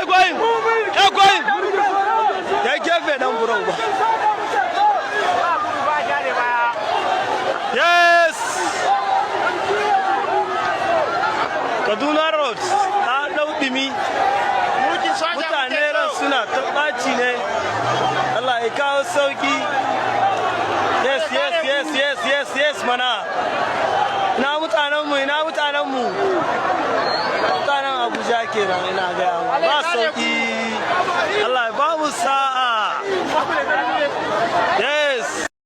Where you going? Where you going? Ya gefe dan buran ba. Ba ja da baya. Yes! Kaduna Road ta ɗau ɗumi. Mulkin soja Mutane muke ran so. suna ta ɓaci ne. Allah ya kawo sauki. Yes, mana. Ina mutanenmu, ina mutanenmu. Mutanen Abuja kenan, ina gaya mu. Ba sauki. Allah ya ba mu sa'a. Yes.